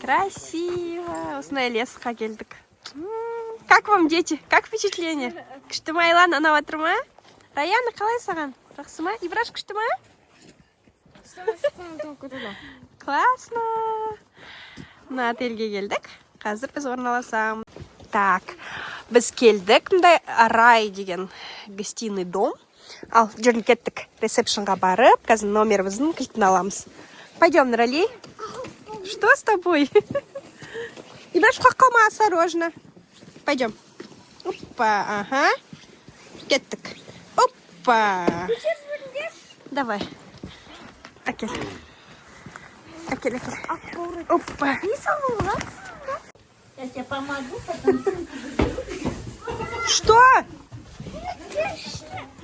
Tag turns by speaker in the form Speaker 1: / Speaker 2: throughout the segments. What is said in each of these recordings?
Speaker 1: Красиво. Осындай лесқа келдік. Как вам, дети? Как впечатление? Күшті ма, Айлан? Ұнап жатыр ма? Раяна, қалай саған? Жақсы ма? Ибраш, күшті ма? Классно. Мына отельге келдік. Қазір біз орналасамыз. Так, біз келдік мындай Рай деген гостиный дом. Ал, жүрін, кеттік. Ресепшнға барып, қазір номеріміздің кілтін аламыз. Пойдем, Нұрали. Что с тобой? Ибраш, құлап қалма, осторожно. Пойдем. Опа, ага. Кеттік. Опа. Давай. Әкел. Әкел, әкел. Опа.
Speaker 2: Я тебе помогу, потом
Speaker 1: Что?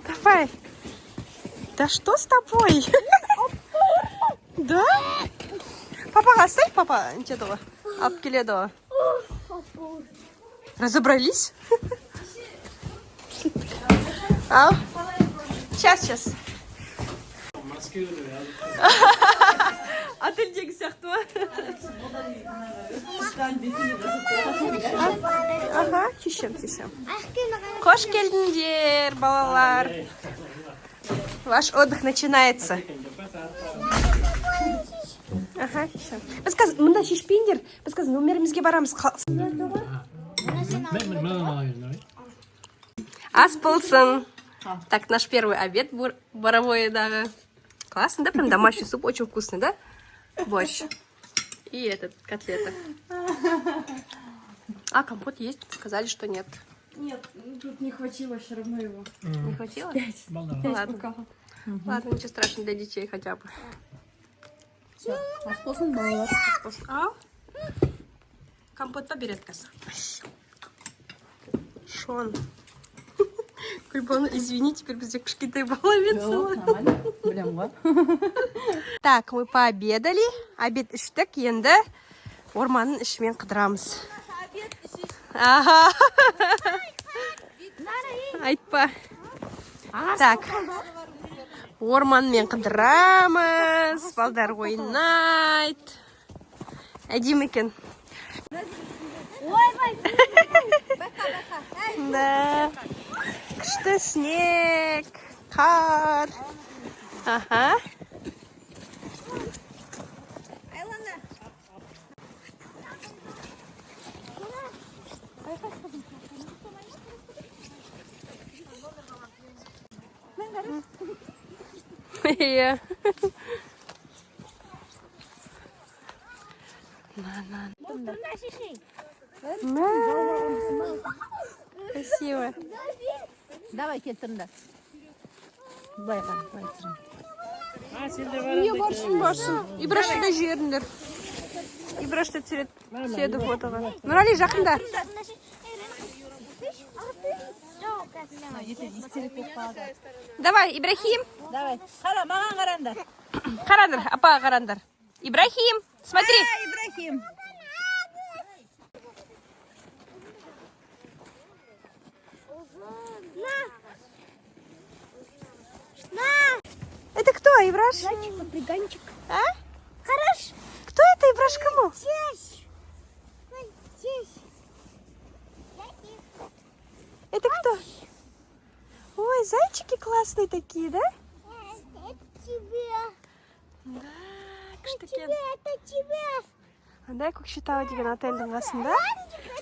Speaker 1: Давай. Да что с тобой? Да? Папаға оставь, папа нетеді ғой. Алып келеді ғой. Разобрались? Ал. Сейчас, сейчас.
Speaker 3: Maske öyle ya.
Speaker 1: Отельдегі сияқты ма? Ага, шешем, шешем. Қош келдіңдер, балалар. Ваш отдых начинается. Ага, шешем. Біз қазір мында шешпеңдер. Біз қазір номерімізге барамыз.
Speaker 3: Ben ben alayım.
Speaker 1: Ас болсын. Так, наш первый обед Боровоедағы. Классно, да? Прям домашний суп, очень вкусный, да? Борщ. И этот, котлета. А, компот есть? Сказали, что нет.
Speaker 4: Нет, тут не хватило все равно его.
Speaker 1: Не хватило?
Speaker 3: Vallahi.
Speaker 1: Ладно. Ладно, ничего страшного, для детей хотя бы.
Speaker 4: Ас болсын, балалар.
Speaker 1: А? Компот поберет қазір. Шон. Гүлбану, извини, теперь бізде кішкентай баламен солай.
Speaker 4: Нормально. Білем ғой.
Speaker 1: Так, мы пообедали. Обед іштік, енді орманның ішімен қыдырамыз. Ага. Айтпа. Так. Орманмен қыдырамыз. Балдар ойнайды. Әдемі екен.
Speaker 2: Ойбай.
Speaker 1: Да. Күшті снег, қар. Ага. Иә. Мә. Красиво.
Speaker 2: Давай кетіріңдер. Былай қара, былай түсіріңдер.
Speaker 1: Не, барсын, барсын. Ибрашты да жіберіңдер. Ибрашты түсіреді, түседі фотоға. Нұрали, жақында. Давай, Ибрахим.
Speaker 2: Давай. Қара, маған қараңдар.
Speaker 1: Қараңдар, апаға қараңдар. Ибрахим, смотри.
Speaker 2: Ибрахим.
Speaker 1: Это кто, Ибраш?
Speaker 2: Зайчик, попрыганчик.
Speaker 1: А?
Speaker 2: Хорош.
Speaker 1: Кто это, Ибраш, кому?
Speaker 2: Здесь. Здесь.
Speaker 1: Это кто? Ой, зайчики классные такие, да?
Speaker 2: Это тебе.
Speaker 1: Да, күшті екен.
Speaker 2: Это тебе.
Speaker 1: Андай Көкшетау деген отельдің қасында.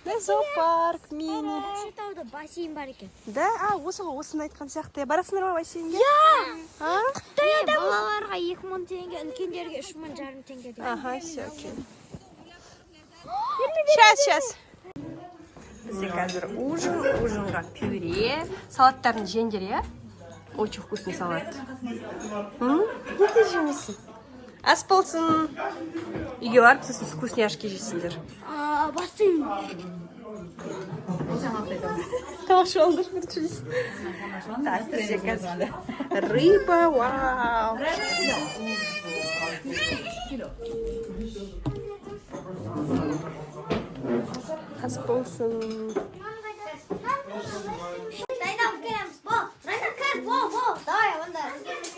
Speaker 1: Да, зоопарк, мини.
Speaker 2: Көкшетауда бассейн бар екен.
Speaker 1: Да, а, осы ғой, осыны айтқан сияқты. Барасыңдар ма бассейнге? Иә. А?
Speaker 2: Балаларға 2000 теңге, үлкендерге 3500 теңге деген.
Speaker 1: Ага, все, окей. Сейчас, сейчас. Бізде қазір ужин, ужинға пюре. Салаттарын жеңдер, иә? Очень вкусный салат. М? Неге жемейсің? Ас болсын. Үйге барып сосын вкусняшки жейсіңдер.
Speaker 2: А, бассейн.
Speaker 1: Тамақ ішіп алыңдар, бірінші жейсің. Так, бізде қазір рыба, вау. Ас болсын.
Speaker 2: Райдан кіреміз. Бол, Райдан кір, бол, бол. Давай, онда.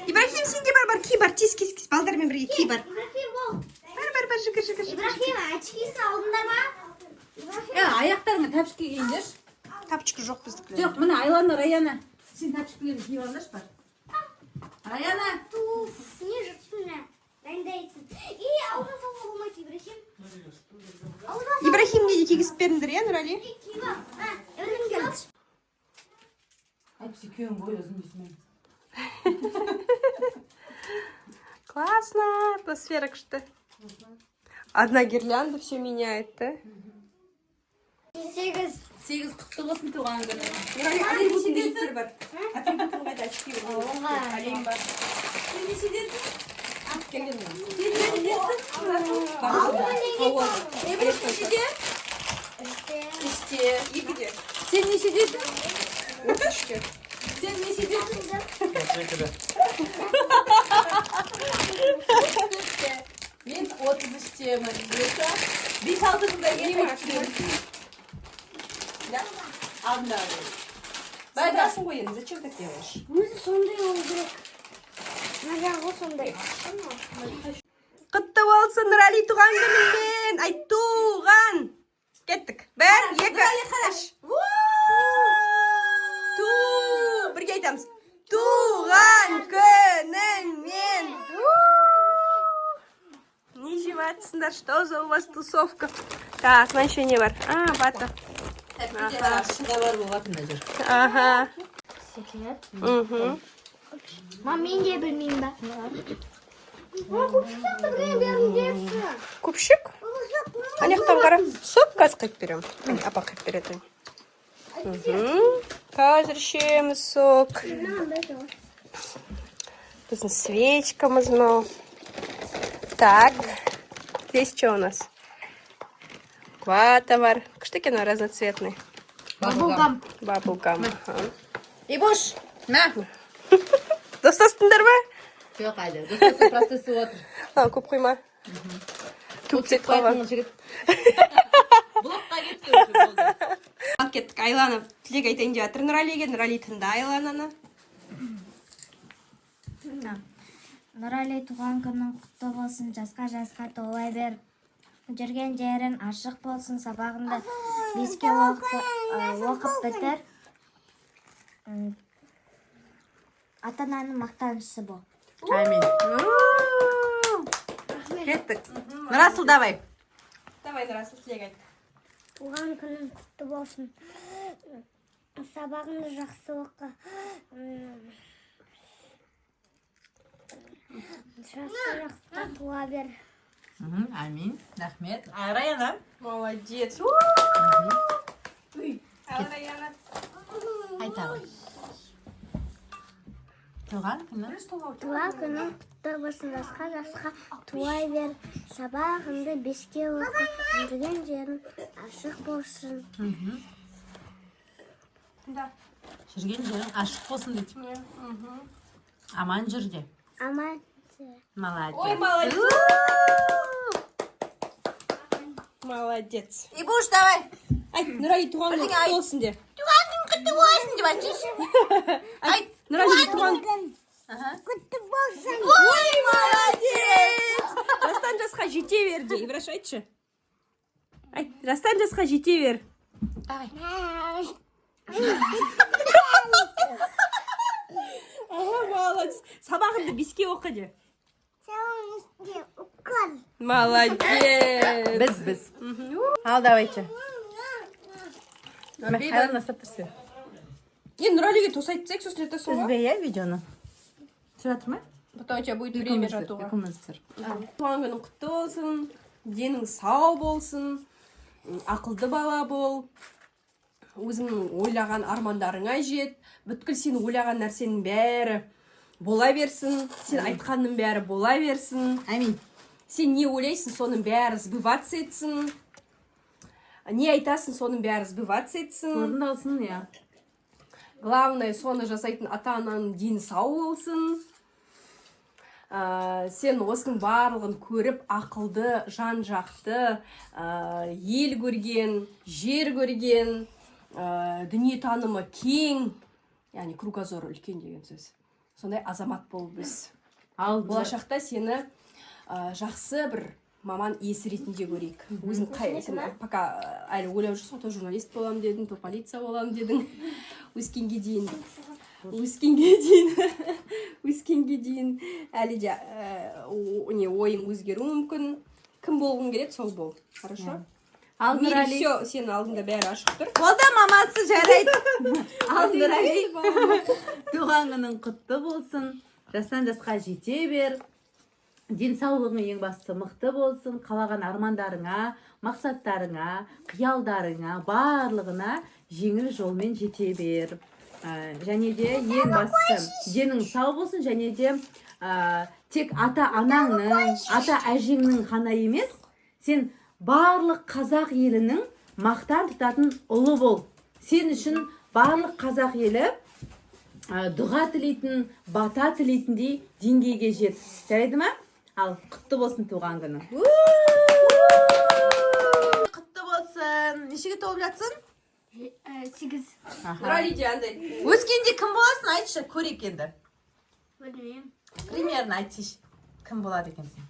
Speaker 1: Ибрахим, сен де бар, бар, ки бар, тез, тез, тез, балдармен бірге ки бар.
Speaker 2: Ибрахим, бол.
Speaker 1: Бар, бар, бар, жүгір, жүгір, жүгір.
Speaker 2: Ибрахим, Очкисін алдыңдар ма?
Speaker 4: Е, аяқтарыңа тапочки киіңдерші.
Speaker 1: Тапочка жоқ біздікілер.
Speaker 4: Жоқ, міне, Айлана, Раяна. Сен тапочкилерді киіп алыңдаршы, бар. Раяна.
Speaker 2: Снежно. Дайындайсың. И аузына салуға болмайды, Ибрахим. Аузына
Speaker 1: Ибрахимге де кигізіп беріңдер, иә, Нұрали?
Speaker 2: киіп ал. А, Ибрахим, кел.
Speaker 4: Әйтпесе күйеуің бойы ұзын дейсің бе?
Speaker 1: Классно, атмосфера күшті. Одна гирлянда все меняет, да?
Speaker 2: 8.
Speaker 4: 8 құтты болсын туған күні.
Speaker 1: Нұрали, атрибутында життер бар. Атрибутың қайда? Очки бар. Олень бар.
Speaker 4: Сен нешедесің?
Speaker 1: Келген.
Speaker 4: Сен нешедесің? Ибрахим нешеде?
Speaker 2: 3-те.
Speaker 4: 3-те.
Speaker 1: 2-де.
Speaker 4: Сен нешедесің?
Speaker 1: 33-те.
Speaker 4: Сен нешедесің?
Speaker 3: 32-де.
Speaker 4: Мен 33-темін. Бұйырса, 5-6 жылдан кейін қайтып келеміз. Да? Алдында. Бай бай.
Speaker 1: Сындырасың ғой енді, зачем так делаешь?
Speaker 2: Өзі сондай болу керек. Мына жағы сондай.
Speaker 1: Құтты болсын, Нұрали, туған күніңмен! Ай, туған! Кеттік. Бір, екі, үш. Ту, бірге айтамыз. Туған күніңмен! Не жеп жатсыңдар? Что за у вас тусовка? Так, мына еще не бар? А, вата.
Speaker 4: Шыға бар болатын мына жер.
Speaker 1: Ага.
Speaker 2: Секрет.
Speaker 1: Мгм.
Speaker 2: Мам, мен де білмеймін ба? Мам, көпшік бізге беріңдерші.
Speaker 1: Көпшік? Ана жақтан қара. Сок қазір құйып беремін. Міне, апа құйып береді. Мгм. Қазір ішеміз сок. Біздің свечкамыз мынау. Так. Здесь что у нас? Вата бар. Күшті екен, мынау разноцветный.
Speaker 2: Баблгам.
Speaker 1: Баблгам. Аха.
Speaker 4: Ибуш, на.
Speaker 1: Достастыңдар ма?
Speaker 4: Жоқ әлі. Достасу процесі отыр.
Speaker 1: А, көп қойма. Туп қалған.
Speaker 4: Жігіт. Блокқа кетті уже, болды.
Speaker 1: Ал кеттік, Айлана тілек айтайын деп жатыр Нұралиге. Нұрали, тыңда Айлананы.
Speaker 2: Нұрали, туған күнің құтты болсын, жасқа жасқа тола бер. Жүрген жерің ашық болсын, сабағыңды 5-ке оқып бітір. Ата-ананың мақтаншысы бол.
Speaker 4: Әмин. Кеттік. Нұрасыл, давай.
Speaker 1: Давай, Нұрасыл, тілек айт.
Speaker 2: Туған күнің құтты болсын. Сабағыңды жақсы оқы. Жасқа жасқа туа бер.
Speaker 4: Әмин. Рахмет. А, Раяна.
Speaker 1: Молодец. Ал, Раяна.
Speaker 4: Айта ғой. Туған күні.
Speaker 2: Туған күнің құтты болсын, жасқа жасқа туа бер. Сабағыңды 5-ке оқы. Жүрген жерің ашық болсын.
Speaker 1: Да.
Speaker 4: Жүрген жерің ашық болсын дейді. Аман жүр де.
Speaker 2: Аман.
Speaker 4: Молодец.
Speaker 1: Ой, молодец. Молодец.
Speaker 4: Ибуш, давай.
Speaker 1: Айт, Нұрали, туған күнің құтты болсын де.
Speaker 4: Туған күн құтты болсын деп айтшы.
Speaker 1: Айт, Нұрали, туған
Speaker 2: Құтты болсын.
Speaker 1: Ой, молодец! Жастан жасқа жете бер де. Ибраш, айтшы. Айт, жастан жасқа жете бер.
Speaker 4: Давай.
Speaker 1: Ага, молодец. Сабағыңды 5-ке оқы де.
Speaker 2: Укол.
Speaker 1: Молодец.
Speaker 4: Біз, біз. Ал, давайте. Айлана, ұстап тұрсын.
Speaker 1: Енді Нұралиге тост айтсақ, сосын айтасың ғой.
Speaker 4: Үзбе, иә, видеоны. Түсіп жатыр ма?
Speaker 1: Потом у тебя будет время жатуға.
Speaker 4: Екеуміз түсір.
Speaker 1: Туған күнің құтты болсын, денің сау болсын, ақылды бала бол, өзіңнің ойлаған армандарыңа жет, бүткіл сен ойлаған нәрсенің бәрі бола берсін, сен айтқанның бәрі бола берсін.
Speaker 4: Әмин.
Speaker 1: Сен не ойлайсың, соның бәрі сбываться етсін. Не айтасың, соның бәрі сбываться етсін.
Speaker 4: Орындалсын, иә.
Speaker 1: Главное, соны жасайтын ата ананың дені сау болсын. Сен осының барлығын көріп, ақылды, жан жақты, ел көрген, жер көрген, дүниетанымы кең, яғни кругозоры үлкен деген сөз, сондай азамат болып өс.
Speaker 4: Ал
Speaker 1: Болашақта сені жақсы бір Маман иесі ретінде көрейік. Өзің қай, сен пока әлі ойлап жүрсің ғой, то журналист боламын дедің, то полиция боламын дедің. Өскенге дейін әлі де не, ойың өзгеруі мүмкін. Кім болғың келеді, сол бол, хорошо?
Speaker 4: Ал,
Speaker 1: В мире
Speaker 4: Нұрәли.
Speaker 1: Все сенің алдыңда бәрі ашық тұр.
Speaker 4: Болды, мамасы, жарайды. Ал, Нұрәли, туған күнің құтты болсын, жастан жасқа жете бер, денсаулығың, ең бастысы, мықты болсын. Қалаған армандарыңа, мақсаттарыңа, қиялдарыңа, барлығына жеңіл жолмен жете бер. Және де ең бастысы, денің сау болсын. Және де тек ата анаңның, ата әжеңнің ғана емес, сен барлық қазақ елінің мақтан тұтатын ұлы бол. Сен үшін барлық қазақ елі дұға тілейтін, бата тілейтіндей деңгейге жет, жарайды ма? Ал, құтты болсын туған күнің, құтты болсын! Нешеге толып жатсың?
Speaker 2: 8.
Speaker 1: Нұрәли де андай.
Speaker 4: Өскенде кім боласың, айтшы, көрейік енді.
Speaker 2: Білмеймін.
Speaker 4: Примерно айтсайшы, кім болады екенсің?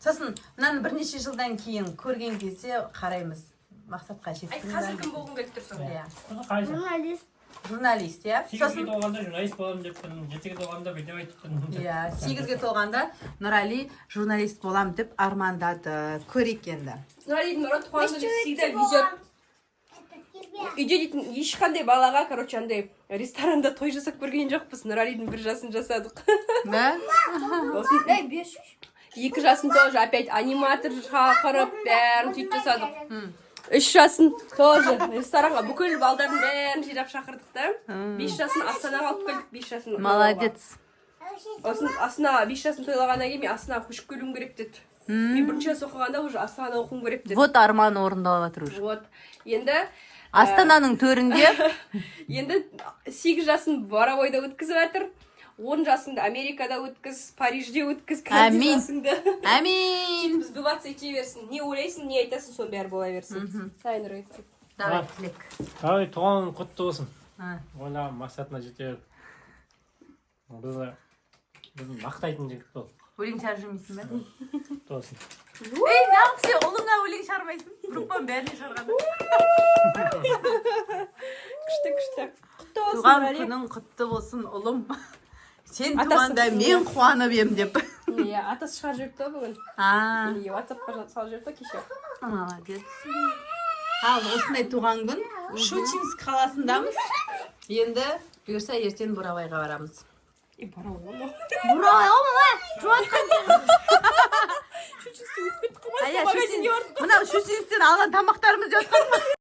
Speaker 4: Сосын мынаны бірнеше жылдан кейін көрген кезде қараймыз, мақсатқа
Speaker 1: Айт,
Speaker 4: жеттің
Speaker 1: қазір
Speaker 4: ба?
Speaker 1: кім болғың келіп тұр сонда?
Speaker 4: Иә.
Speaker 3: Сосын қалайсың?
Speaker 2: Журналист.
Speaker 4: Журналист, иә.
Speaker 3: 8-ге
Speaker 4: Сосын
Speaker 3: толғанда журналист боламын деппін, 7-ге толғанда бүйтіп айтыппын.
Speaker 4: Иә, 8-ге толғанда Нұрәли журналист болам деп армандады. Көрейік енді.
Speaker 1: Нұрәлидің мұраты, туған күні всегда везет. Үйде дейтін ешқандай балаға, короче, андай ресторанда той жасап көрген жоқпыз. Нұрәлидің 1 жасын жасадық.
Speaker 4: Да.
Speaker 1: Сосын 2 жасын тоже опять аниматор шақырып, бәрін сөйтіп жасадық. 3 жасын тоже ресторанға бүкіл балдардың бәрін жинап шақырдық та. 5 жасын Астанаға алып келдік, 5 жасын.
Speaker 4: Молодец.
Speaker 1: Сосын Астанаға 5 жасын тойлағаннан кейін, мен Астанаға көшіп келуім керек деді. Мен бірінші класс оқығанда уже Астанада оқуым керек деді.
Speaker 4: Вот, арманы орындалып жатыр уже.
Speaker 1: Вот енді.
Speaker 4: Астананың төрінде.
Speaker 1: Енді 8 жасын Боровойда өткізіп жатыр. 10 жасыңды Америкада өткіз, Парижде өткіз, каждый
Speaker 4: Әмин.
Speaker 1: жасыңды.
Speaker 4: Әмин.
Speaker 1: Сбываться ете берсін. Не ойлайсың, не айтасың, соның бәрі бола берсін. Сай, Нұрай.
Speaker 4: Давай, тілек.
Speaker 3: Ай, туған күн құтты болсын.
Speaker 4: А.
Speaker 3: Ойлаған мақсатына жете бер. Бізді мақтайтын жігіт бол.
Speaker 4: Өлең шығарып жүрмейсің бе?
Speaker 3: Құтты болсын.
Speaker 4: Ей, неғып сен ұлыңа өлең шығармайсың? Группаның бәріне шығарған.
Speaker 1: Күшті, күшті, құтты болсын,
Speaker 4: Туған
Speaker 1: Нұрәли.
Speaker 4: күнің құтты болсын, ұлым. Сен
Speaker 1: Атасы
Speaker 4: туғанда мен қуанып ем деп.
Speaker 1: Иә, атасы шығарып жіберіпті ғой бүгін.
Speaker 4: А,
Speaker 1: Неге, ватсапқа салып жіберіпті кеше.
Speaker 4: Молодец. Ал, осындай туған күн. Щучинск қаласындамыз. Енді бұйырса, ертең Бурабайға барамыз.
Speaker 1: И Боровой ма?
Speaker 2: Бурабай ғой, мама.
Speaker 1: Щучинскте өтіп кеттік қой.
Speaker 4: А, иә,
Speaker 1: Магазинге бардық.
Speaker 4: Мынау Щучинсктен алған тамақтарымыз деп жатқан.